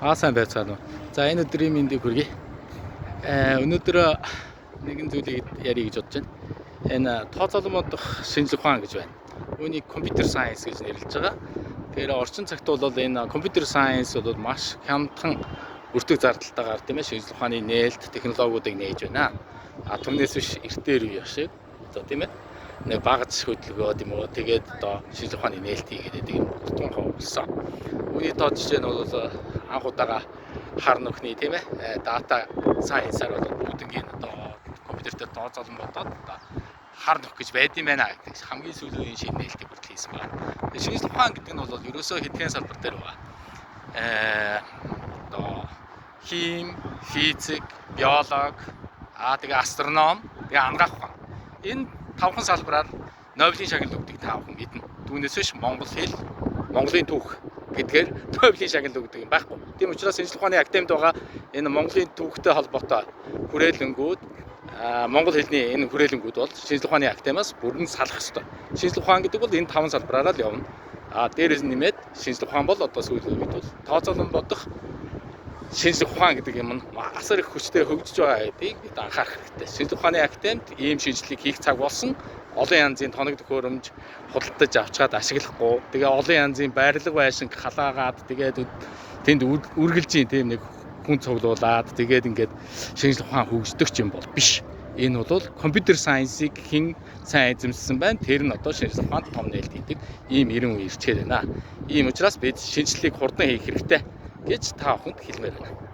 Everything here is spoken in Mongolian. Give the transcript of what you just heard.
Аа, сайн байцгаана уу. За, энэ өдрийн мэндийг хүргэе. Өнөөдөр нэгэн зүйлийг ярих гэж бодож байна. Энэ тооцоолон бодох шинжлэх ухаан гэж байна. Үүнийг computer science гэж нэрлэж байгаа. Тэгэхээр орчин цагт бол энэ computer science бол маш хямдхан өртөг зардалтайгаар, тийм ээ, шинжлэх ухааны нээлт, технологиудыг нээж байна. А түүнээс биш эртээр үе шиг одоо, тийм ээ, нэг багаж хөдөлгөөд юм уу, тэгээд одоо шинжлэх ухааны нээлт хийгээд байдаг юм дутуун болсон. Үүний тоо жишээ нь бол анх удаага хар нүхний, тийм ээ, data science-аар бол бүгднгийн одоо компьютер дээр тооцоолон бодоод одоо хар нүх гэж байд юм байна гэдэг хамгийн сүүлийн үеийн шинэ нээлтийг хүртэл хийсэн байна. Тэгээд шинжлэх ухаан гэдэг нь бол ерөөсөө хэдхэн салбар дээр байгаа. Одоо хим, физик, биологи, аа, тэгээ астроном, тэгээ анагаах ухаан. Энэ тавхан салбараар Нобелийн шагнал өгдөг та бүхэн мэднэ. Түүнээс биш монгол хэл, Монголын түүх гэдгээр Нобелийн шагнал өгдөг юм байхгүй. Тийм учраас шинжлэх ухааны академид байгаа энэ Монголын түүхтэй холбоотой хүрээлэнгүүд, монгол хэлний энэ хүрээлэнгүүд бол шинжлэх ухааны академиас бүрэн салах ёстой. Шинжлэх ухаан гэдэг бол энэ таван салбараараа л явна. А дээрээс нь нэмээд шинжлэх ухаан бол одоо сүүлийн үед бол тооцоолон бодох шинжлэх ухаан гэдэг юм нь асар их хүчтэй хөгжиж байгаа гэдгийг бид анхаарах хэрэгтэй. Шинжлэх ухааны академид ийм шинжилгээг хийх цаг болсон. Олон янзын тоног төхөөрөмж худалдаж авчгаад ашиглахгүй. Тэгээ олон янзын байрлал байшин халаагаад, тэгээд тэнд үргэлжийн тийм нэг хүн цуглуулад, тэгээд ингээд шинжлэх ухаан хөгждөг юм бол биш. Энэ бол computer science-ыг хэн сайн эзэмшсэн байна. Тэр нь одоо шинжлэх ухаанд том нээлт хийдэг ийм эрен үе ирчээд байна. Ийм учраас бид шинжлэлийг хурдан хийх хэрэгтэй гэж та бүхэнд хэлмээр байна.